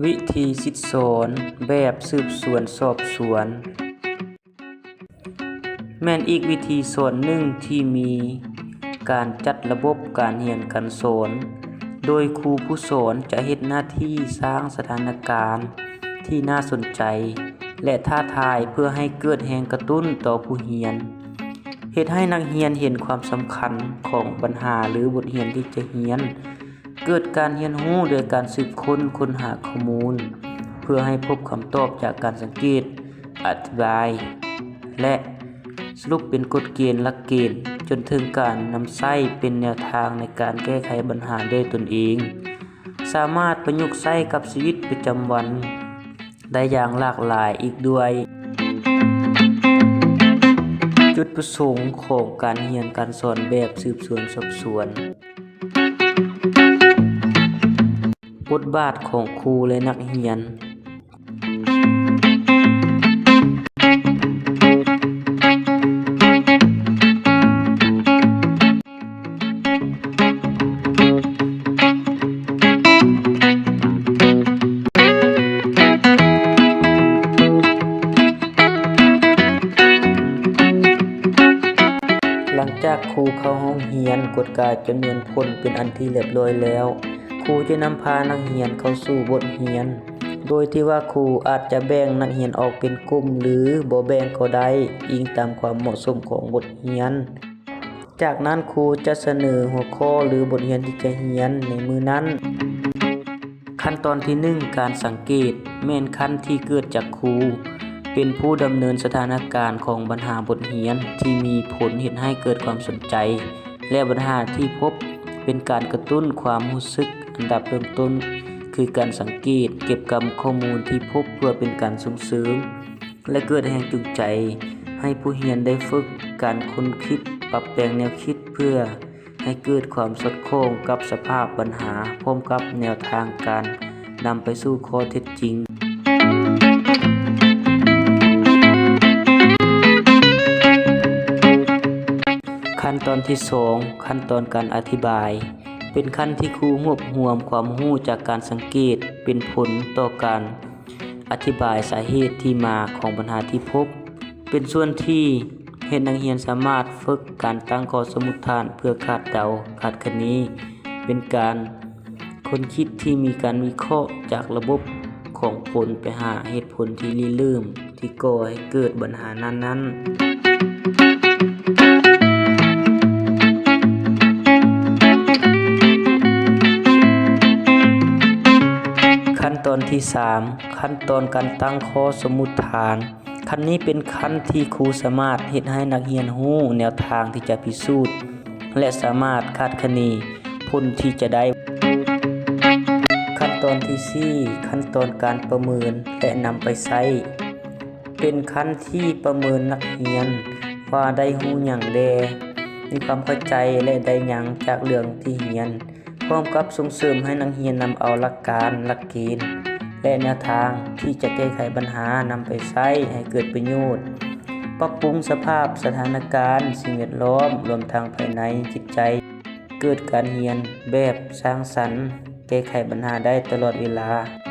ວິທີສິດສອນແບບສືບສວນສອບສວນ ແມ່ນອີກວິທີສອນໜຶ່ງທີ່ມີການຈັດລະບົບການຮຽນການສອນ, ໂດຍຄູຜູ້ສອນຈະເຮັດໜ້າທີ່ສ້າງສະຖານະການທີ່ໜ້າສົນໃຈ ແລະ ທ້າທາຍ ເພື່ອໃຫ້ເກີດແຮງກະຕຸ້ນຕໍ່ຜູ້ຮຽນ, ເຮັດໃຫ້ນັກຮຽນເຫັນຄວາມສຳຄັນຂອງບັນຫາ ຫຼື ບົດຮຽນທີ່ຈະຮຽນ, ເກີດການຮຽນຮູ້ໂດຍການສືບຄົ້ນຄົ້ນຫາຂໍ້ມູນ ເພື່ອໃຫ້ພົບຄຳຕອບຈາກການສັງເກດ, ອະທິບາຍ ແລະ ສະຫຼຸບເປັນກົດເກນ, ຫຼັກເກນ, ຈົນເຖິງການນຳໃຊ້ເປັນແນວທາງໃນການແກ້ໄຂບັນຫາດ້ວຍຕົນເອງ, ສາມາດປະຍຸກໃຊ້ກັບຊີວິດປະຈຳວັນໄດ້ຢ່າງຫຼາກຫຼາຍອີກດ້ວຍ. ຈຸດປະສົງຂອງການຮຽນການສອນແບບສືບສວນສອບສວນ. ບົດບາດຂອງຄູ ແລະ ນັກຮຽນ. ຫຼັງຈາກຄູເຂົ້າຫ້ອງຮຽນ ກວດກາຈຳນວນຄົນເປັນອັນທີ່ລຽບຮ້ອຍແລ້ວ, ຄູຈະນຳພານັກຮຽນເຂົ້າສູ່ບົດຮຽນ, ໂດຍທີ່ວ່າຄູອາດຈະແບ່ງນັກຮຽນອອກເປັນກຸ່ມ ຫຼື ບໍ່ແບ່ງກໍໄດ້, ອີງຕາມຄວາມເໝາະສົມຂອງບົດຮຽນ. ຈາກນັ້ນຄູຈະສະເໜີຫົວຂໍ້ ຫຼື ບົດຮຽນທີ່ຈະຮຽນໃນມື້ນັ້ນ. ຂັ້ນຕອນທີໜຶ່ງ ການສັງເກດ ແມ່ນຂັ້ນທີ່ເກີດຈາກຄູເປັນຜູ້ດຳເນີນສະຖານະການຂອງບັນຫາບົດຮຽນທີ່ມີຜົນເຮັດໃຫ້ເກີດຄວາມສົນໃຈ ແລະ ບັນຫາທີ່ພົບເປັນການກະຕຸ້ນຄວາມຮູ້ສຶກ. ອັນດັບເລີ່ມຕົ້ນຄືການສັງເກດ, ເກັບກຳຂໍ້ມູນທີ່ພົບເພື່ອເປັນການສົ່ງເສີມ ແລະ ເກີດແຮງຈູງໃຈໃຫ້ຜູ້ຮຽນໄດ້ຝຶກການຄົ້ນຄິດ, ປັບແປງແນວຄິດເພື່ອໃຫ້ເກີດຄວາມສອດຄ່ອງກັບສະພາບບັນຫາ ພ້ອມກັບແນວທາງການນຳໄປສູ່ຂໍ້ເທັດຈິງ. ຂັ້ນຕອນທີສອງ ຂັ້ນຕອນການອະທິບາຍ ເປັນຂັ້ນທີ່ຄູຮວບຮວມຄວາມຮູ້ຈາກການສັງເກດເປັນຜົນຕໍ່ການອະທິບາຍສາເຫດທີ່ມາຂອງບັນຫາທີ່ພົບ, ເປັນສ່ວນທີ່ເຮັດນັກຮຽນສາມາດຝຶກການຕັ້ງຂໍ້ສົມມຸດຖານເພື່ອຄາດເດົາ, ຄາດຄະເນ, ເປັນການຄົ້ນຄິດທີ່ມີການວິເຄາະຈາກລະບົບຂອງຜົນໄປຫາເຫດຜົນທີ່ລິເລີ່ມ ທີ່ກໍ່ໃຫ້ເກີດບັນຫານັ້ນໆ. ຂັ້ນຕອນທີສາມ ຂັ້ນຕອນການຕັ້ງຂໍ້ສົມມຸດຖານ. ຂັ້ນນີ້ເປັນຂັ້ນທີ່ຄູສາມາດເຮັດໃຫ້ນັກຮຽນຮູ້ແນວທາງທີ່ຈະພິສູດ ແລະ ສາມາດຄາດຄະເນຜົນທີ່ຈະໄດ້. ຂັ້ນຕອນທີສີ່ ຂັ້ນຕອນການປະເມີນ ແລະ ນຳໄປໃຊ້ ເປັນຂັ້ນທີ່ປະເມີນນັກຮຽນວ່າໄດ້ຮູ້ຫຍັງແດ່, ມີຄວາມເຂົ້າໃຈ ແລະ ໄດ້ຫຍັງຈາກເລື່ອງທີ່ຮຽນ, ພ້ອມກັບສົ່ງເສີມໃຫ້ນັກຮຽນນຳເອົາຫຼັກການ, ຫຼັກເກນ ແລະ ແນວທາງທີ່ຈະແກ້ໄຂບັນຫານຳໄປໃຊ້ໃຫ້ເກີດປະໂຫຍດ, ປັບປຸງສະພາບສະຖານະການ, ສິ່ງແວດລ້ອມ, ລວມທັງພາຍໃນຈິດໃຈ, ເກີດການຮຽນແບບສ້າງສັນ, ແກ້ໄຂບັນຫາໄດ້ຕະຫຼອດເວລາ.